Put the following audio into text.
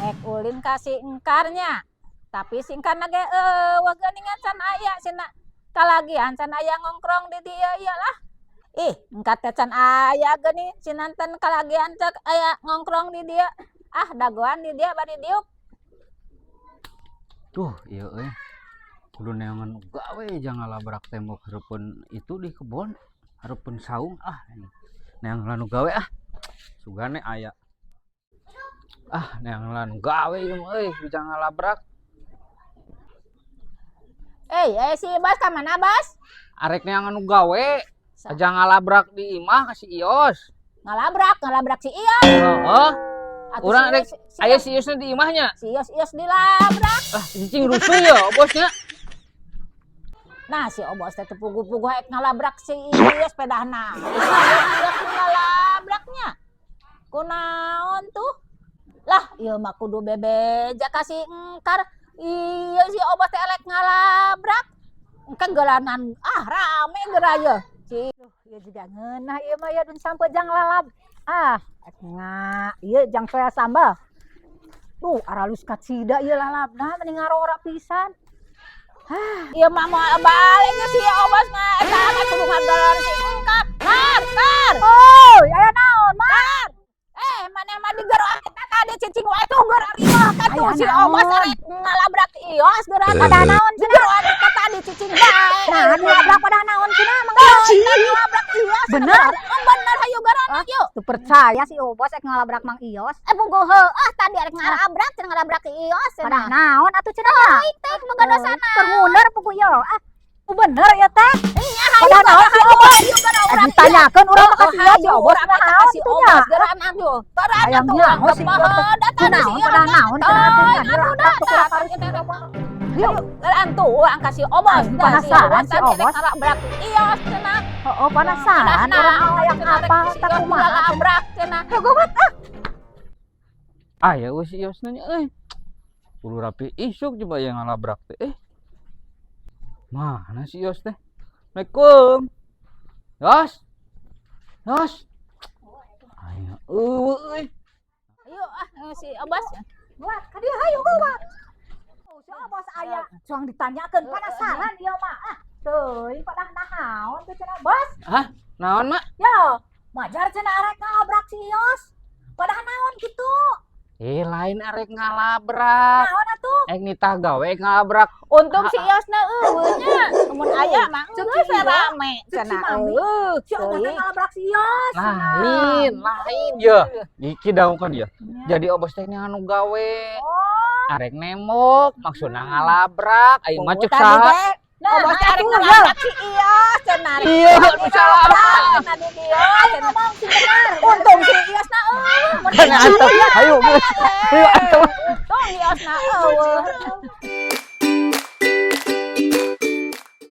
Ek ulin ka si Engkarnya. Tapi si Engkarna ge euweuh geuningan, can aya cenah. Kalagian can aya ngongkrong di dieu ieu lah. Ih, Engkar teh can aya geuning cinanten kalagian cek aya ngongkrong di dieu. Ah, dagoan di dieu bari diuk. Tuh, iya euy. Kudu neangan gawe jang ngalabrak tembok hareupeun itu di kebon, hareupeun saung ah. Neangan nu gawe ah. Sugane aya. Ah, neangan nu gawe ieu mah euy, jang ngalabrak. Eh, eh, si Bas ka mana, Bas? Arek neangan nu gawe, jang ngalabrak di imah ka si Ios. Ngalabrak, ngalabrak si Ios. Heeh. Atuh Urang si rek si aya si Iosna di imahnya. Si Ios Ios dilabrak. Ah, cicing rusuh ya bosnya. Nah, si Obos teh teu puguh-puguh ek ngalabrak si Ios pedahna. Si Ios ngalabraknya. Kunaon tuh? Lah, ieu mah kudu bebeja ka si Engkar. Iya, si Obos teh elek ngalabrak. Engke gelanan ah rame geura ye. Si Ieu juga ngeunah ieu mah ya dun sampe jang lalab. Ah, ek nga ieu jang soya sambal. Tuh, aralus kacida ieu lalabna, meni ngarora pisan. Ieu mah moal balik si Obos mah eta mah kudu ngagelar si Engkar. Kar, kar. Oh, aya naon, Mak? Eh, maneh mah digeroan kita tadi cicing wae tuh geura riweuh kan tuh Aya si naon? Obos arek ngalabrak Ios geura. Pada naon cenah? Digeroan kita tadi cicing bae. Nah, dilabrak pada naon cenah, Mang? Ngalabrak Ios. Bener? Oh, bener, hayu geura yuk. Teu percaya si Obos ek ngalabrak Mang Ios. Eh, puguh heueuh tadi arek ngalabrak cenah, ngalabrak Ios Pada cenah. Naon atuh cenah? Teh boga dosana. Keur ngunder puguh yo. Ah, bener ya teh. Nya hayu. Pada naon si Obos? Hayu geura Eh, urang. ditanyakeun urang mah ka si Ios, si Obos Urang mah eta naon si kitu nya. Obos geuraan atuh. Geuraan Hayang atuh nyaho si Ios teh. datang si Kunaon Ios. pada naon cenah atuh nya dilabrak tuh Dah, harus. Yuk, geuraan tuh urang ka si Obos. Aing penasaran si Obos. Ngalabrak Ios cenah. Oh, penasaran urang mah hayang apa tak kumaha. Ngalabrak cenah. Heuh, ah. Aya we si Iosna nya euy. Kudu rapi isuk coba yang ngalabrak teh. Eh. Mana si Ios teh? Assalamualaikum. Yos. Yos. Aya euweuh euy. Ayo ah si Obos. Buat ka dieu hayu buat. Oh, si Obos aya. Cuang ditanyakeun, penasaran ieu mah. Ah, teuing pada naon tuh cenah, Bos? Hah? Naon, Mak? Yo, majar cenah arek ngalabrak si Ios. Pada naon kitu? Eh, lain arek ngalabrak. Naon atuh? Ek nitah gawe ek ngalabrak. Untung si Iosna euweuh nya. Mun aya mah Cek geus si Ios. rame Cek si cenah. Mami. Eueuh. Si Obos teh ngalabrak si Ios. Lain, lain ya. Iki daun kan ya. Jadi Obos teh anu gawe. Oh, Arek nembok, maksudna ngalabrak, aing mah cek Tadi saha. teh nah, Obos teh arek atuh, ya. ngalabrak si Ios cenah. Iya, nu salah. Cenah di dieu cenah. Ngomong sih bener. Untung si Iosna euweuh. Mun Kan antep, hayu geus. Hayu antep. Untung Iosna euweuh.